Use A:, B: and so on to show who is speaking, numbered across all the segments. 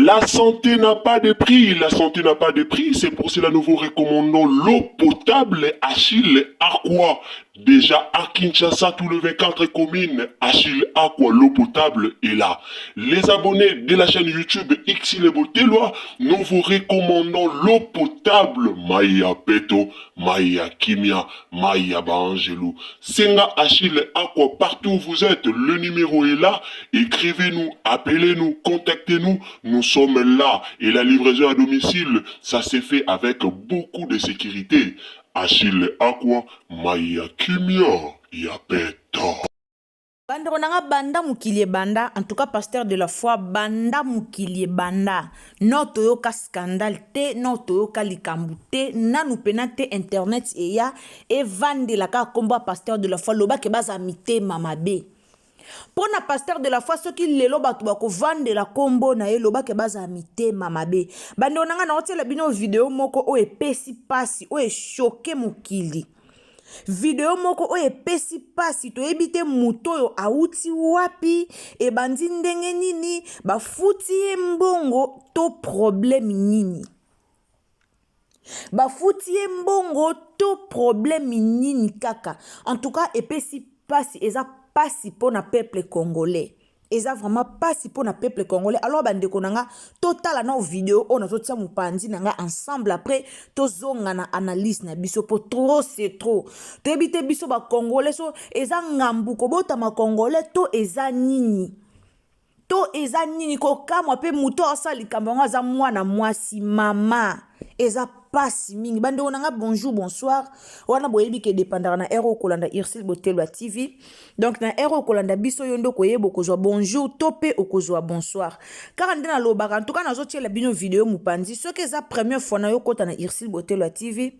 A: La santé n'a pas de prix, la santé n'a pas de prix, c'est pour cela nous vous recommandons l'eau potable Achille Aqua. Déjà à Kinshasa, tous les 24 communes, Achille Aqua, l'eau potable est là. Les abonnés de la chaîne YouTube Xile Botelwa, nous vous recommandons l'eau potable Maya Peto, Maya Kimia, Maya Baangelou. Senga Achille Aqua, partout où vous êtes, le numéro est là. Écrivez-nous, appelez-nous, contactez-nous. Nous sommes là. Et la livraison à domicile, ça s'est fait avec beaucoup de sécurité. Achille Aqua, Maya Kimia, ya Peto.
B: Bandeko na nga, banda mokili ebanda, en tout cas pasteur de la foi, banda mokili ebanda, no toyoka scandale te, no toyoka likambo te, nanu mpena te. Internet eya evandela kaka nkombo ya pasteur de la foi. Lobake baza mitema mabe mpo na pasteur de la foi. Soki lelo bato bakovandela nkombo na ye, lobake bazala mitema mabe. Bandeko na ngai, naotiela bino video moko oyo epesi mpasi, oyo echoquer mokili, video moko oyo epesi mpasi. Toyebi te moto oyo awuti wapi, ebandi ndenge nini, bafuti ye mbongo to problème nini, bafuti ye mbongo to problème nini kaka. En tout cas epesi mpasi, eza mpasi mpo na peuple congolais, eza vraiment mpasi mpo na peuple congolais. Alors bandeko na nga, totala na video oyo nazotia mopanzi na nga ensemble, après tozonga na analyse na biso, mpo trop c'est trop. Toyebi te biso bacongolais, so eza ngambu kobotama congolais to eza nini, to eza nini. Kokamwa mpe moto asala likambo yango aza mwana mwasi mama, eza pasi mingi. Bandeko na nga, bonjour, bonsoir. Wana boyebi ke dépendaka na heure okolanda Ursile Botelwa TV. Donc na heure okolanda biso, yo nde okoyeba okozwa bonjour to mpe okozwa bonsoir. Kaka nde nalobaka, ntuka nazotiela bino video mopanzi. Soki eza première fois na yo kota na Ursile Botelwa TV,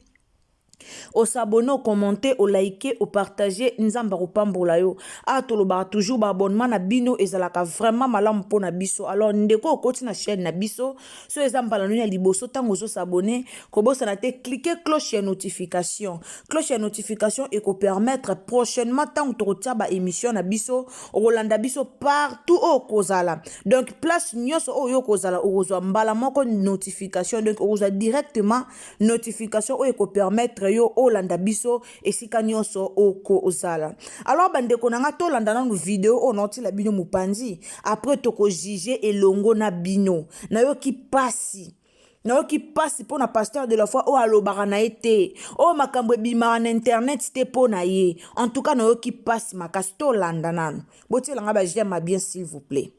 B: os'abonner, ocommenter, oliker, opartager, Nzambe akopambola yo. Awa tolobaka toujours, baabonnement na bino ezalaka vraiment malamu mpona biso. Alors ndeko okoti na chaîne na biso, so eza mbala noni ya liboso, ntango ozos'abonner, kobosana te clique cloche ya notification. Cloche ya notification ekopermettre prochainement, ntango tokotia baémission na biso, okolanda biso partout oyo okozala. Donc place nyonso oyo okozala, okozwa mbala moko notification. Donc okozwa directement notification oyo ekopermettre yo olanda biso esika nyonso okozala. Alors bandeko na nga, tolanda nanu video oyo naotila bino mopanzi, après tokojuger elongo na bino. Nayoki pasi, nayoki mpasi mpo na pasteur de la foi oyo alobaka na ye te, oyo makambo ebimaka na internet te mpo na ye. En tout cas nayoki mpasi makasi. Tolanda nanu, botielanga baj'aime bien, s'il vous plaît.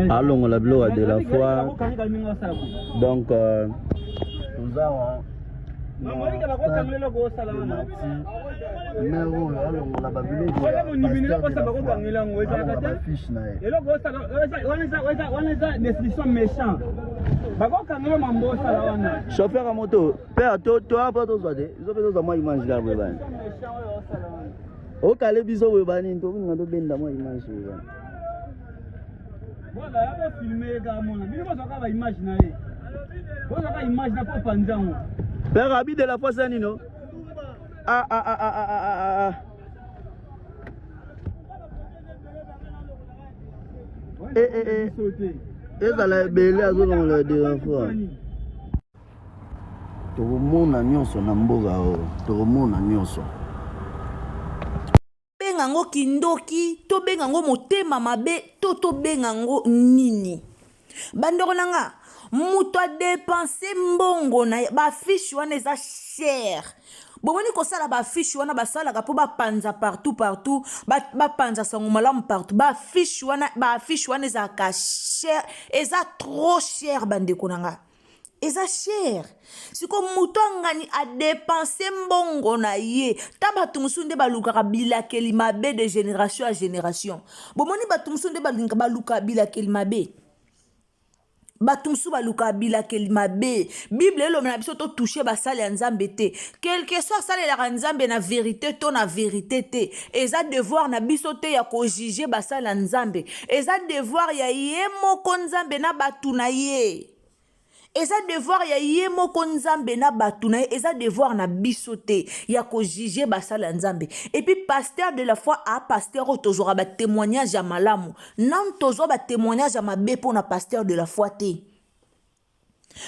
C: Alongola biloko ya de la foi. Donc toza wa mare oyo alongola babiloko ya bafiche na ye.
D: Wana destruction méchant, bakokangela mambo osala wana.
C: Chauffeur ya moto père, toya mpo tozwa te, biso mpe tozwa mwa image kaka boye. Bani okale biso boye, banini tokolinga tobenda mwa image boye bani.
D: Voilà, ya bofilmer kaka, mona bino bozwaka baimage na ye, bozwaka image na po panza yango.
C: Père abi de la foi, sa nino ah ah ah ah ah ah ah. Eh, eh, eh. Ezala ebele azolongola de la foi. Tokomona nyonso na mboka oyo, tokomona nyonso.
B: Tobenga yango kindoki, tobenga yango motema mabe, to tobenga yango nini? Bandeko na nga, moto adépenser mbongo na ye, baaffiche wana eza cher. Bomoni kosala baaffiche wana, basalaka mpo bapanza partout partout, bapanza sango malamu partout. Baaffiche wana, baaffiche wana ezalaka cher, eza trop cher. Bandeko na nga, eza cher. Siko moto angani adépenser mbongo na ye ta, bato mosusu nde balukaka bilakeli mabe de génération à génération. Bomoni bato mosusu nde baluka bilakeli mabe, bato mosusu balukaka bilakeli mabe. Bible eloba na biso totoucher basali ya Nzambe te, quelque soit asalelaka Nzambe na vérité to na vérité te. Eza devoir na biso te ya kojuger basali ya Nzambe, eza devoir ya ye moko Nzambe na bato na ye. Eza devoir ya ye moko Nzambe na batu na ye, eza devoir na biso te ya ko juger basali ya Nzambe. Et puis pasteur de la foi a pasteur oyo tozwaka ba témoignage ya malamu, nanu tozwa ba témoignage ya mabe mpo na pasteur de la foi te.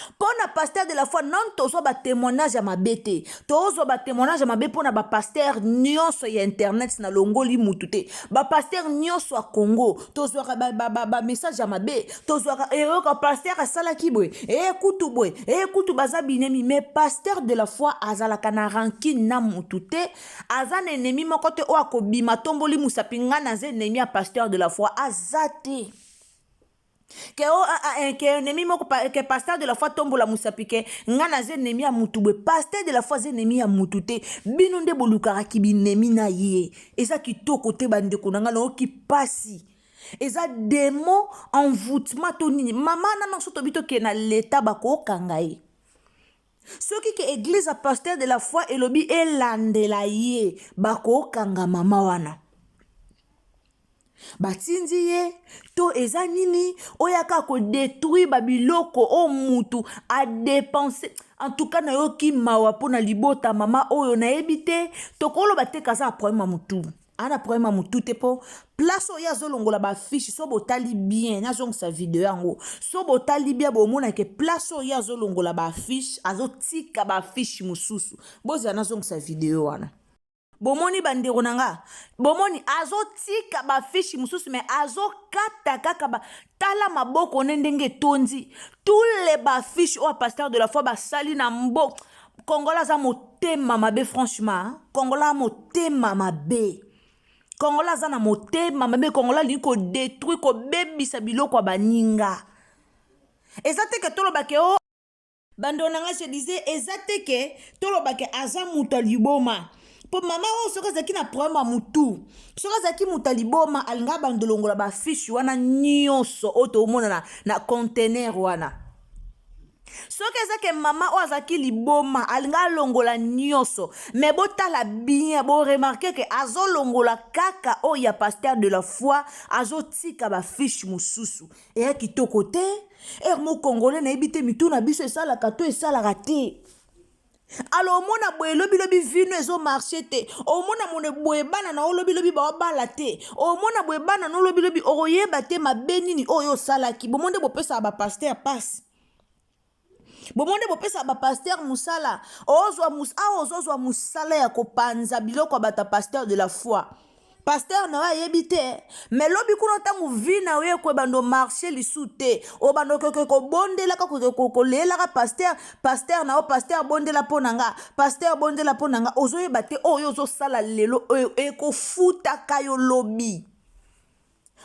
B: Mpo na pasteur de la foi nanu tozwa ba témoignage ya mabe te. Tozwa ba témoignage ya mabe mpo na ba pasteur nyonso ya internet, na longoli mutu te. Ba pasteur nyonso ya Congo tozwaka ba, ba, ba, ba message ya mabe, tozwaka eyoka eh, pasteur asalaki boye, e kutu boye, e kutu baza binemi. Mais pasteur de la foi azalaka na rancune na mutu te, aza na ennemi moko te oyo akobima tomboli musapi nga naza ennemi ya pasteur de la foi, aza te. Ke o a, a, ke ennemi moko pa, ke pasteur de la foi tombola musapi ke nga naza ennemi ya mutu boye. Pasteur de la foi aza ennemi ya mutu te, bino nde bolukaka kibinemi na ye. Eza kitoko te bandeko na nga, nayoki pasi. Eza demo envoûtement to nini? Mama nano so tobi tokende na leta bakokanga ye. Soki ke église ya pasteur de la foi elobi elandela ye, bakokanga mama wana. Batindi ye to eza nini oyo aka kodetruire babiloko oyo mutu adepense. En tout cas nayoki mawa mpona libota mama oyo, nayebi te tokoloba te kaza na problème ya mutu, ana problème ya mutu te, mpo place oyo azolongola bafiche. So botali bien, nazongisa video yango, so botali bien bomonake place oyo azolongola bafiche, azotika bafiche mosusu. Bozala, nazongisa video wana. Bomoni bandeko na nga, bomoni azotika bafiche mosusu me azokata kaka ba... Tala maboko ne ndenge etondi tous les bafiche oyo pasteur de la foi basali na mbo. Kongola aza motema mabe, franchement Kongola motema mabe, Kongola aza na motema mabe. Kongola alingi kodetruire, kobebisa biloko ya baninga. Eza te ke tolobake o bandeko na ngai, je disais, eza te ke tolobake aza moto ya liboma, mpo mama oyo soki azalaki na problème ya motu, soki azalaki moto ya liboma, alingaka bandolongola bafiche wana nyonso oyo toomona na contener wana. Soki eza ke mama oyo azalaki liboma, alinga alongola nyonso. Me botala bien, boremarke ke azolongola kaka oyo ya pasteur de la foi, azotika bafiche mosusu. Eya kitoko te. Ere mo congolais, nayebi te mitu na biso esalaka to esalaka te. Alo omona boye lobilobi vino ezomarche te, omona mone boye bana na olobilobi baobala te, omona boye bana na olobilobi, okoyeba te mabe nini oyo osalaki. Bomo nde bopesaka bapaster pasi, bomo nde bopesaka bapaster mosala. Ozwa awa ozozwa mosala ya kopanza biloko ya bato ya pasteur de la foi. Pasteur na yo ayebi te, me lobi kuna ntango vi na yo ekoyeba marché lisu te, obanda okoki kobondelaka, kolelaka pasteur, pasteur na yo, pasteur bondela mpo na nga, pasteur bondela mpo na nga. Ozoyeba te oyo ozosala lelo oyo ekofutaka yo lobi.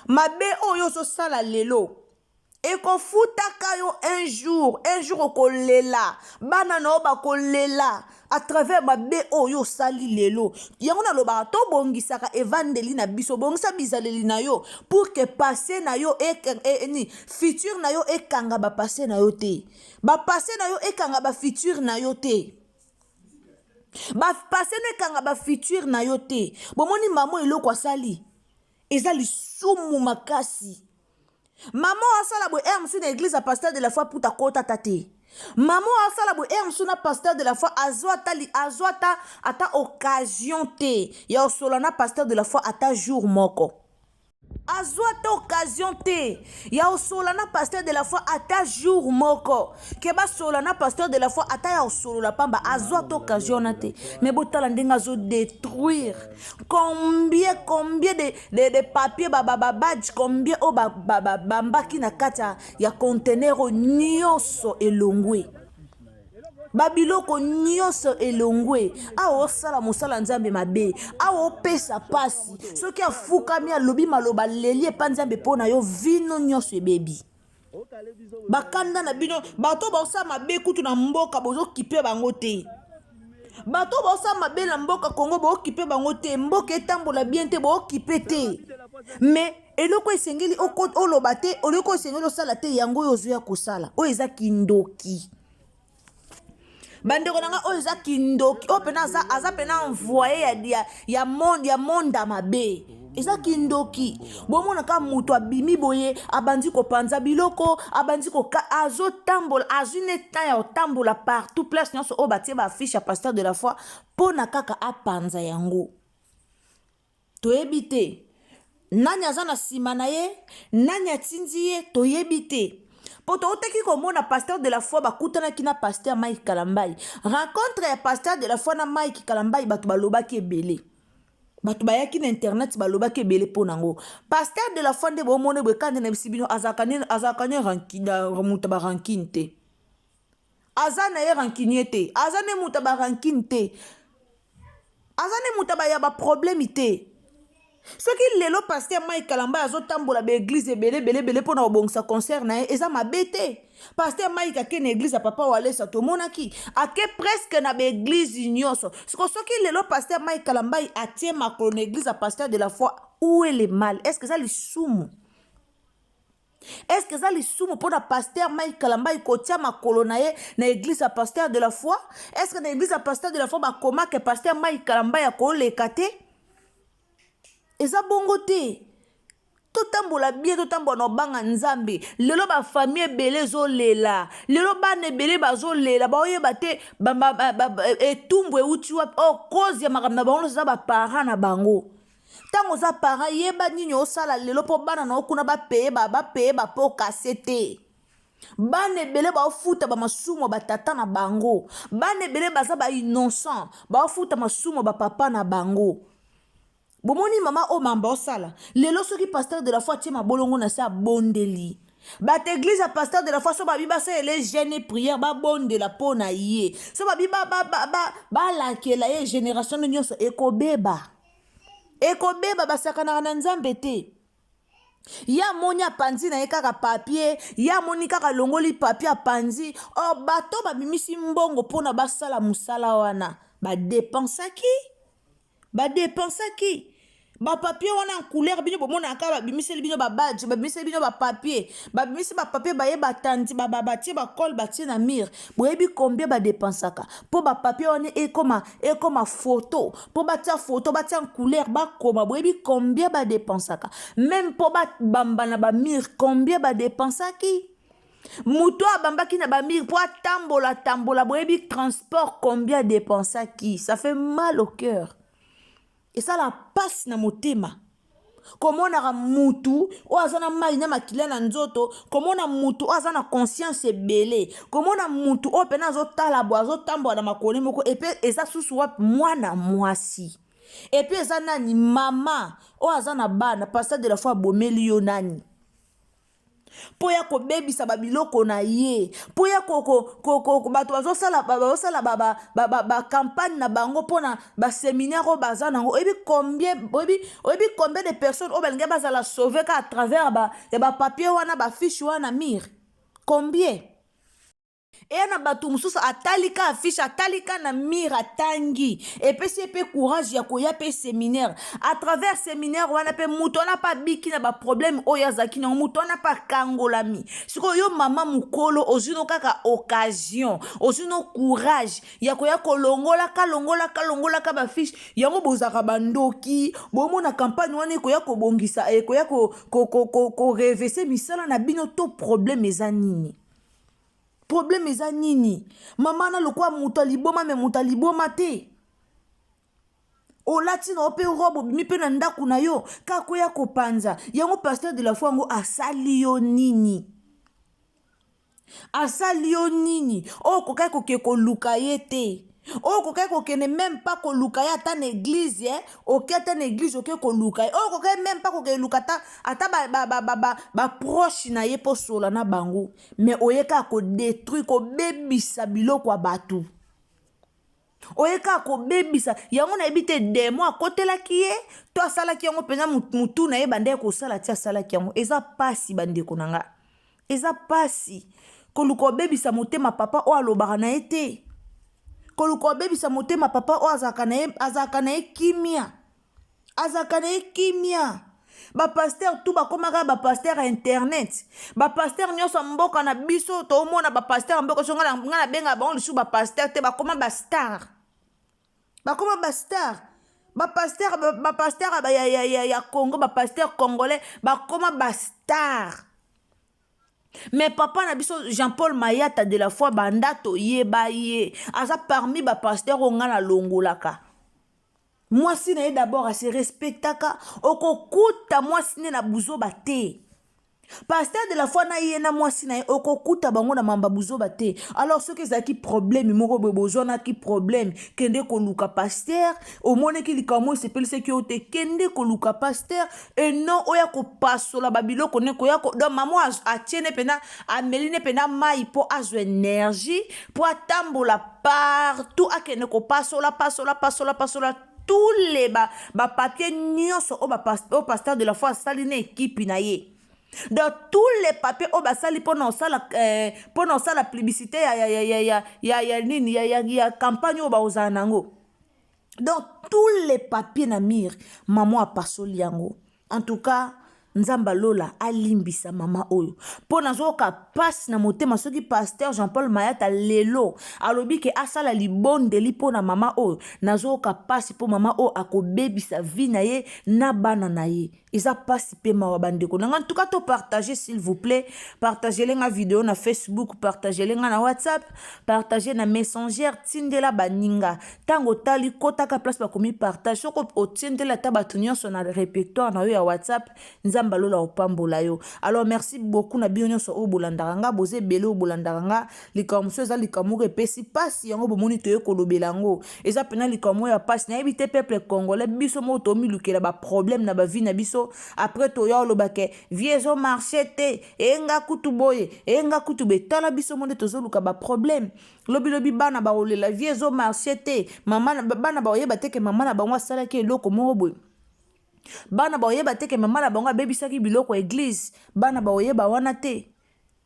B: Mabe oyo ozosala lelo ekofutaka yo un jour. Un jour okolela, bana na yo bakolela à travers mabe oyo osali lelo. Yango nalobaka, tobongisaka evandeli na biso, bongisa bizaleli na yo pour que passé na yo e, e, ni futur na yo ekanga bapassé na yo te, bapassé na yo ekanga bafutur na yo te, bapassé no ekanga bafutur na yo te. Bomoni mama, eloko asali eza lisumu makasi. Mama oyo asala boye, ere mosusu na église ya pasteur de la foi puta akota ata te. Mama oyo asala boye, ere mosusu na pasteur de la foi azwa ata azwa ata occasion te ya kosola na pasteur de la foi ata jour moko. Azwa ata occasion te ya kosola na pasteur de la foi ata jour moko, ke basola na pasteur de la foi ata ya kosolola pamba, azwa ata occasion wana te. Me botala ndenge azodétruire. Combien de papier, babadge combien oyo bambaki na kati ya conteneur oyo, nyonso elongwe, babiloko nyonso elongwe. Awa osala mosala Nzambe mabe, awa opesa pasi. Soki afukami, alobi maloba, leli epa Nzambe mpo na yo, vino nyonso ebebi. Bakanda na bino, bato baosala mabe kutu na mboka, bozokipe bango te. Bato baosala mabe na mboka Kongo, bookipe bango te. Mboka etambola bien te, bookipe te. Mais eloko esengeli oloba te, eloko esengeli osala te, yango oyo ozoya kosala oyo eza kindoki. Bandeko na ngai, oyo eza kindoki. Oyo mpena aza mpena envoyé ya monde ya mabe. Eza kindoki. Bomona kaka moto abimi boye, abandi kopanza biloko, abandi koka, azotambola, azwi ne temps ya kotambola partout place nyonso oyo batie ba affiche ya pasteur de la foi mpo na kaka apanza yango. Toyebi te nani aza na nsima na ye, nani atindi ye, toyebi te. Mpo toutaki komona pasteur de la foi bakutanaki na pasteur Mike Kalambay. Rencontre ya pasteur de la foi na Mike Kalambay bato balobaki ebele. Bato bayaki na internet balobaki ebele mpo na yango. Pasteur de la foi nde bomoni boye kaka nde nayebisi bino azalaka ne azalaka ne rancune moto ya ba rancune te. Aza na ye rancunier te. Aza ne moto ya ba rancune te. Aza ne moto ya ba problème te. Soki lelo pasteur Mike Kalambay azotambola ba église ebele ebele ebele mpona kobongisa concert na ye eza mabe te. Pasteur Mike ake na église ya papa Walesa tomonaki ake presque na ba église nyonso. Siko soki lelo pasteur Mike Kalambay atie makolo na église ya pasteur de la foi, où est le mal? Est-ce que eza lisumu? Est-ce que eza lisumu mpona pasteur Mike Kalambay kotia makolo na ye na église ya pasteur de la foi? Est-ce que na église ya pasteur de la foi bakomaka pasteur Mike Kalambay akoleka te? Eza bongo te. Totambola bien, totambola na obanga Nzambe. Lelo ba famille ebele ezolela, lelo bana ebele bazolela, baoyeba te etumbu euti wapi. Or cause ya makambo na bango nyonso eza ba parents na bango. Ntango oza parent, yeba nini osala lelo mpo bana na yo kuna bapaye bapaye bapo kase te. Bana ebele baofuta ba masumu ya batata na bango. Bana ebele baza ba innocent, baofuta masumu ya bapapa na bango. Bomoni mama oyo mamba osala lelo, soki pasteur de la foi atie mabolongo na se abondeli bato église ya pasteur de la foi, so babi basalele jeûne et prière, babondela mpo na ye, so babi balakela ye, génération nyonso ekobeba, ekobeba. Basakanaka na Nzambe te. Ye amoni apanzi na ye kaka papier, ye amoni kaka alongoli papier apanzi. Or bato babimisi mbongo mpona basala mosala wana, badepensaki badepensaki bapapier wana en couleur. Bino bomonaka kaka babimiseli bino babadge, babimiseli bino bapapier, babimisi bapapier, baye batandi, batie bakole, batie na mur. Boyebi combien badepensaka mpo bapapier wana ekoma photo, mpo batia photo, batia en couleur, bakoma? Boyebi combien badepensaka même mpo babamba na bamur? Combien badepensaki moto abambaki na bamur mpo atambola tambola? Boyebi transport combien adepensaki? Ça fait mal au cœur, esala mpasi na motema komonaka mutu oyo aza na mai na makila na nzoto, komona mutu oyo aza na conscience ebele, komona mutu oyo mpena azotala bo azotambola na makolo moko. Epe eza susu wapi mwana mwasi, epuis eza nani mama oyo aza na bana. Pasteur de la foi abomeli yo nani mpo ya kobebisa babiloko na ye, mpo ya bato bazosala bacampagne na bango mpona baséminaire oyo baza nango? Oyebi combien, oyebi combien de personnes oyo balingi bazala sauve ka à travers ya bapapier wana, bafiche wana mur? Combien? Eya na bato mosusu atali ka affiche, atali ka na mur, atangi, epesi ye mpe courage ya koya mpe séminaire. À travers séminaire wana mpe moto wana mpe abiki na baproblème oyo azalaki nango, moto wana mpe akangolami. Sikoyo yo mama mokolo ozwi no kaka occasion, ozwi no courage ya koya kolongolaka longolaka longolaka bafiche yango. Bozalaka bandoki. Bomona campagne wana ekoya kobongisa, ekoya korenverser misala na bino to problème eza nini? Problème eza nini? Mama na lokwa moto aliboma, me moto aliboma te. Olati na yo mpe robe, obimi mpe na ndako na yo kaka oya kopanza yango. Pasteur de la foi yango asali yo nini? Asali yo nini oyo okokaki koke koluka ye te, oyo okokaki kokende même pas koluka ye ata na église? Oke ata na église, oke koluka ye, oyo okokaki même pas kokende luka ata baproche na ye mpo sola na bango, mais oye kaka kodétruire, kobebisa biloko ya bato, oye kaka kobebisa yango. Nayebi te démon akotelaki ye to asalaki yango mpenza mutu na ye bandeki kosala ti asalaki yango. Eza pasi, bandeko na nga, eza pasi koluka obebisa motema papa oyo alobaka na ye te, koluka obebisa motema papa oyo azalaka na ye kimia, azalaka na ye kimia. Bapasteur tu bakomaka bapasteur ya internet. Bapasteur nyonso ya mboka na biso, toomona bapasteur ya mboka so, ngai nabengaka bango lisusu bapasteur te, bakoma bastar, bakoma bastar. Bapasteur, bapasteur ya, ya, ya, ya Congo, bapasteur congolais bakoma bastar. Mais papa na biso Jean-Paul Mayata de la foi, banda toyeba ye, aza parmi bapasteur oyo ngai nalongolaka. Mwasi na ye d'abord ase respectaka, okokuta mwasi nde na buzoba te. Pasteur de la foi na ye na mwasi na ye, okokuta bango na mamba buzoba te. Alors soki ezalaki problème moko boye, bozwanaki problème, kende koluka pasteur. Omonaki likambo esepelisaki yo te, kende koluka pasteur et non oya kopasola babiloko ne koya. Donc mama atie ne mpena, ameli ne mpena mai mpo azwa énergie mpo atambola partout, akende kopasola, pasola, pasola, pasola tous les bapapier nyonso oyo pasteur de la foi asali na ekipe na ye. Donc tous les papiers oyo basali mpona osala mpona osala publicité ya nini, ya campagne oyo bakozala nango, donc tous les papiers na mire, mama apasoli yango. En tout cas, Nzambe alola alimbisa mama oyo, mpo nazoyoka mpasi na motema. Soki pasteur Jean Paul Mayata lelo alobi ke asala libondeli mpo na mama oyo, nazoyoka mpasi, mpo mama oyo akobebisa vie na ye na bana na ye. Eza mpasi mpe mawa, bandeko na nga. En tout cas, topartage, s'il vous plaît, partagele nga video na Facebook, partagele nga na WhatsApp, partage na Messenger, tindela baninga. Ntango otali, kotaka place bakomi partage. Soki otindela ata bato nyonso na répertoire na yo ya WhatsApp, Nzambe alola opambola yo. Alors merci beaucoup na bino nyonso oyo bolandaka nga. Boza ebele oyo bolandaka nga. Likambo mosusu eza likambo moko epesi mpasi, yango bomoni toye kolobela yango. Eza mpena likambo moko ya mpasi. Nayebi te, peuple congolais, biso moko tomilukela baproblème na bavie na biso. Après toya olobake vie ezomarche te, eyenga kutu boye, eyenga kutu boye. Tala, biso mo nde tozoluka baproblème. Lobilobi bana bakolela vie ezomarche te. Mama, bana bakoyeba te ke mama na bango asalaki eloko moko boye. Bana bakoyeba te ke mama na bango abebisaki biloko ya église. Bana bakoyeba wana te.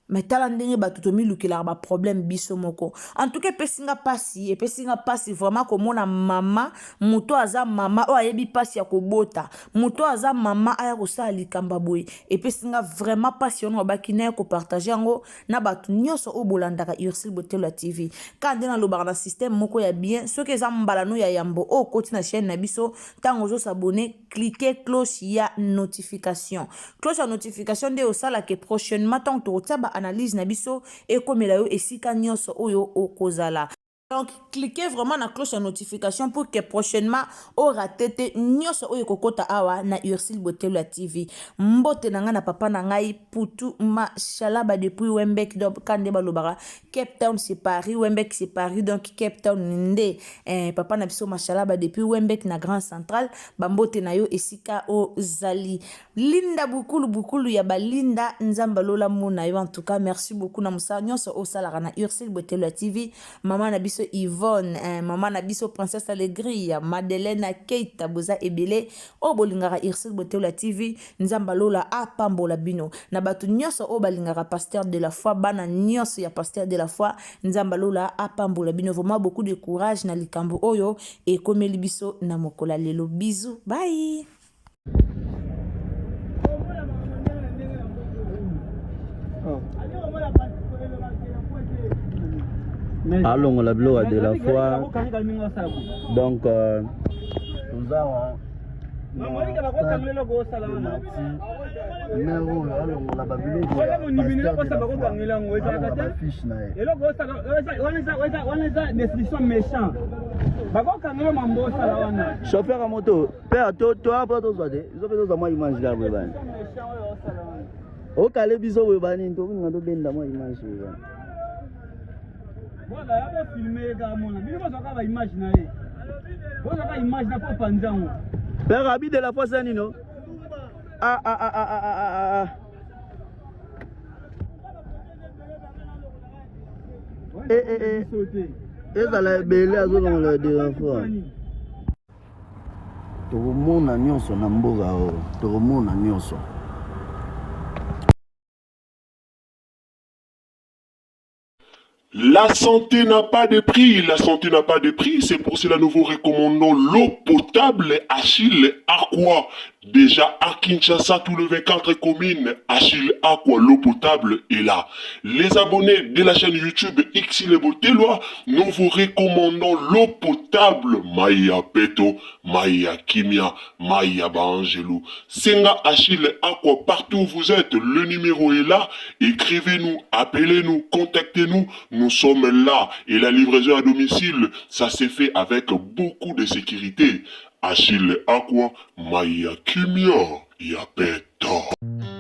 B: Me tala ndenge bato tomilukelaka baproblème biso moko. En tout cas, epesi nga mpasi, epesi nga mpasi vraiment komona mama, moto aza mama oyo ayebi mpasi ya kobota, moto aza mama aya kosala likambo boye. Epesi nga vraiment mpasi. Wana babaki na ye kopartage yango na bato nyonso oyo bolandaka Ursile Botelo ya TV. Kaka nde nalobaka na système moko ya bien, soki eza mbala no ya yambo oyo okoti na chaîne na biso, ntango ozosabone, clique cloche ya notification. Cloche ya notification nde osalaka prochainement ntango tokotia baanalyse na biso, ekomela yo esika nyonso oyo okozala. Donc cliquez vraiment na cloche ya notification pour que prochainement orate te nyonso oyo ekokota awa na Ursile Botelo ya TV. Mbote na ngai na papa na ngai Putu Mashalaba depuis Wembek. Donc ka nde balobaka Cape Town c'est Paris, Wembek c'est Paris, donc Cape Town nde papa na biso Mashalaba depuis Wembek na Grand Central. Bambote na yo esika ozali. Linda Bukulu, Bukulu ya balinda, Nzambe alola mona yo. En tout cas, merci beaucoup na mosala nyonso osalaka na Ursile Botelo ya TV. Mama na biso Yvonne, mama na biso Princesse Allegria, Madeleine Keita, boza ebele oyo bolingaka Ursile Botelo ya TV. Nzambe alola apambola bino. Na bato nyonso oyo balingaka pasteur de la foi, bana nyonso ya pasteur de la foi, Nzambe alola apambola bino. Vraiment beaucoup de courage na likambo oyo ekomeli biso na mokolo ya lelo. Bisous, bye.
C: Alongola biloko ya de la foi. Donc toza awa mare oyo alongola babiloko bafiche na ye.
D: Wana eza destruction méchant, bakokangela mambo osala wana.
C: Chauffeur ya moto père, toya mpo tozwa te, biso mpe tozwa mwa image kaka boye. Bani okale biso boye, banini tokolinga tobenda mwa image boye bani.
D: Voilà, ya bofilme kaka mona bino bozwaka baimage na ye, bozwaka image na po panza yango.
C: Père abi de la foi eza nino? Ah, ah, ah, ah, ah, ah, ah. Eh, eh, eh. Ezala ebele azolongola de la foi. Tokomona nyonso na mboka oyo, tokomona nyonso.
A: La santé n'a pas de prix, la santé n'a pas de prix, c'est pour cela nous vous recommandons l'eau potable Achille Aqua. Déjà à Kinshasa, tout le 24 communes, Achille Aqua, l'eau potable est là. Les abonnés de la chaîne YouTube Xile Boteloi, nous vous recommandons l'eau potable Maya Peto, Maya Kimia, Maya Baangelou. Senga Achille Aqua, partout où vous êtes, le numéro est là. Écrivez-nous, appelez-nous, contactez-nous. Nous sommes là. Et la livraison à domicile, ça s'est fait avec beaucoup de sécurité. Achille Aqua, Maya Kimia, ya Peto.